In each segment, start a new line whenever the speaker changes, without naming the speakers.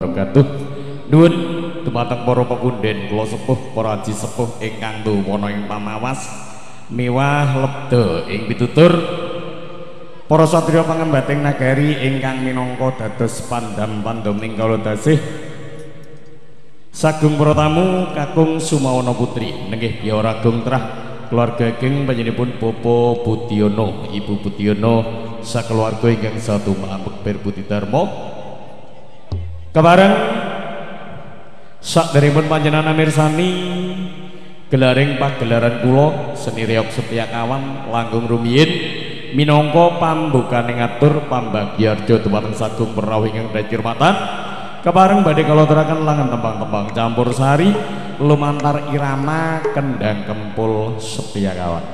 Wabarakatuh. Nuwun dumateng para pepunden kula sepuh, para aji sepuh ingkang tuwana ing pamawas miwah lebda ing pitutur, para satriya pangembating nagari ingkang minangka dados pandam-pandaming kala dasih, sagung para tamu kakung Sumawana Putri nenggih Biara Agung Trah keluarga geng panjenenganipun Bapak Budiono, Ibu Budiono sakeluarga ingkang satu maambek Budi Darmo. Kebareng sakderengipun panjenengan mirsani gelaring pagelaran kula seni reog Setia Kawan langkung rumiyin minangka pambukane ngatur pambagyarja dumateng sagung perawuh ingkang dacirmatan. Kebareng badhe kula aturaken langen tembang-tembang campur sari lumantar irama kendang kempul Setia Kawan.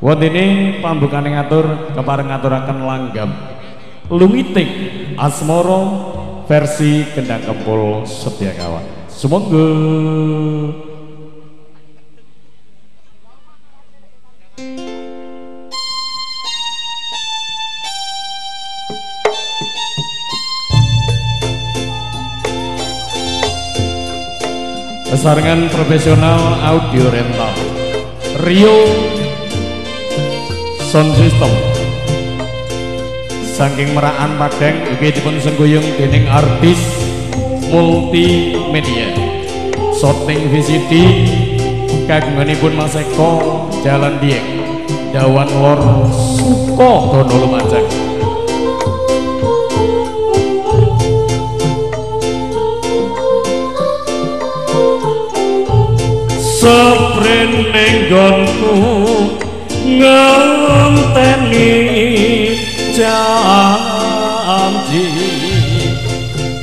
Wontene pambukane ngatur kepareng ngaturaken langgam lumiting asmara versi kendang kempul Setia Kawan. Sumangga. Besarengan profesional audio rental Rio Sound System saking Meraan Padang ugi dipun sengkuyung dening artis multimedia Shooting VCD kagunganipun Mas Eko Jalan Dieng Dawan Lor Sukodono Lumajang.
Seprene nggonku ngenteni janji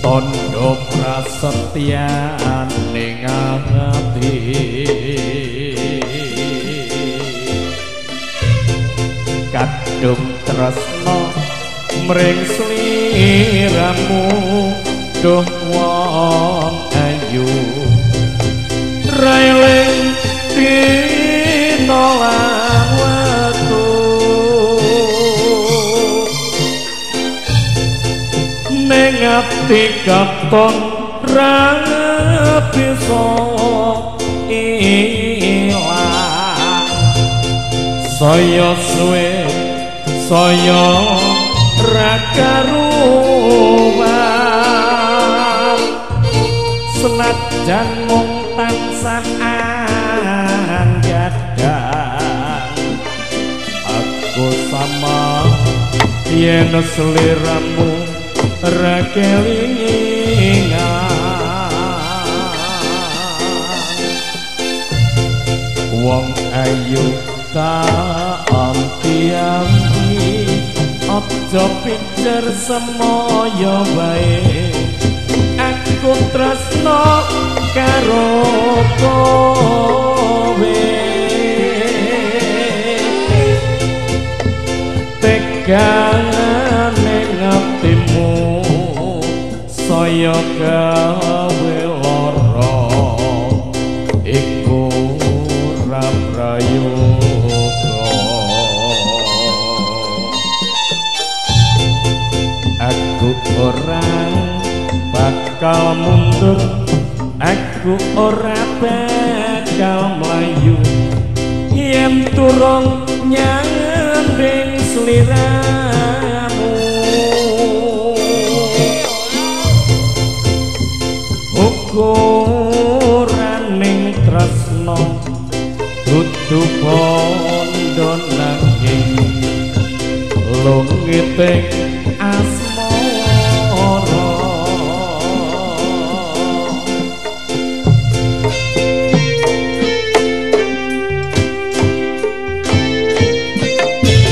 tondo prasetyane ati kadung tresno mring sliramu duh wong ayu railing dina lan wektu ning ati katon ra bisa ilang saya suwe saya ra karuwan senajan mung tansah anggadang aku sama yen sliramu ra kelingan wong ayu tak ampi-ampi aja pikir semoyo wae aku tresno karo kowe tegane ngatimu saya gawe lara iku ra prayoga aku ora bakal mundur aku ora bakal mlayu yen turung nyanding sliramu ukuraning tresno dudu bondo nanging lungiting asmara.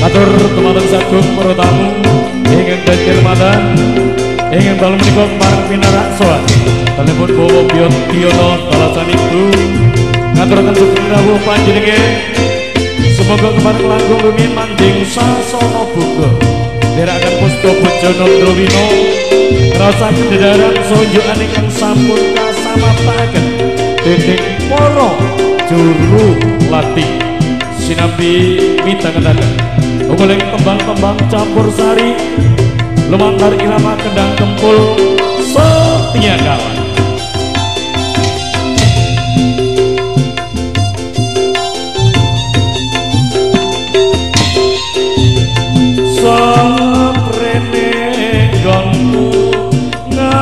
Matur dumateng sagung para tamu ingkang dacirmatan ingkang dalu menika kepareng pinarak sowan telepon Bapak Biono dalasan ibu ngaturaken sugeng rawuh panjenengan semoga kepareng langkung rumiyin manjing sasana boga nderekaken pusta bojana Drowina ngraosaken dedharan sonjokan ingkang sampun kasamaptaken dening para juru latih sinambi midhangetaken ugeling tembang-tembang campur sari lumantar irama kendang kempul. Setia Kawan. Saprene nggonku ngenteni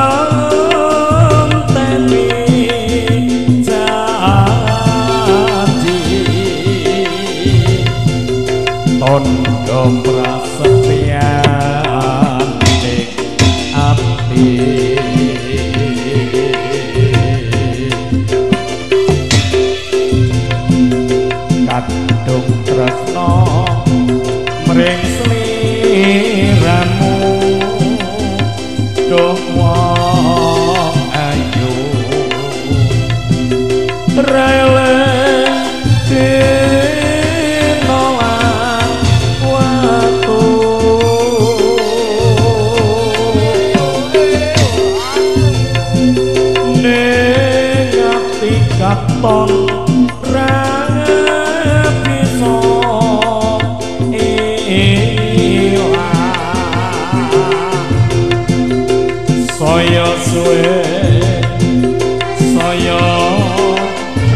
janji tondo prasetyan ning ati kadung tresno mring sliramu duh wong ayu releng dina lan watu ning ati katon ra bisa ilang saya suwe saya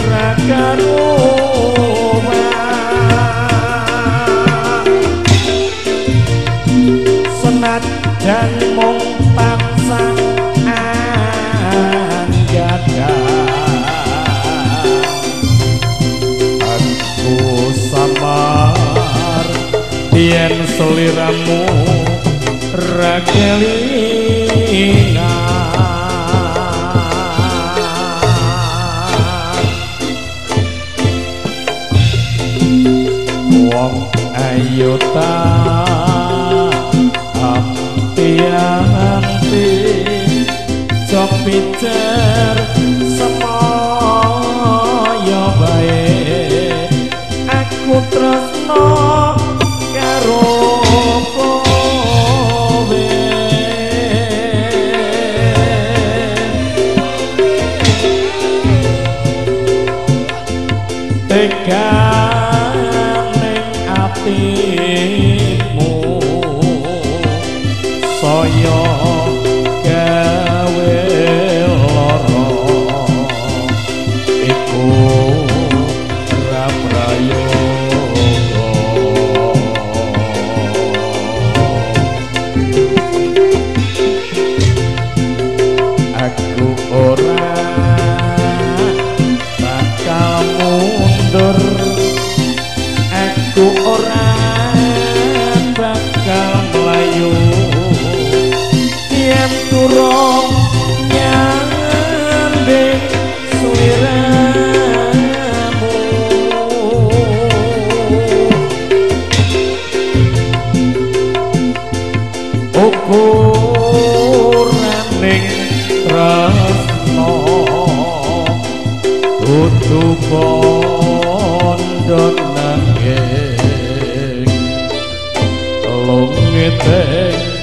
ra karuan senajan mung tansah anggadang aku samar yen seliramu ra kelingan wong ayu tak ampi-ampi jok pijer semaya bae aku tresno karo kowe tekan ning atimu saya gawe lara iku ra prayoga aku ora bakal mundur aku ora bakal mlayu yen turung nyanding sliramu ukuraning tresno dudu bondo nanging lungite.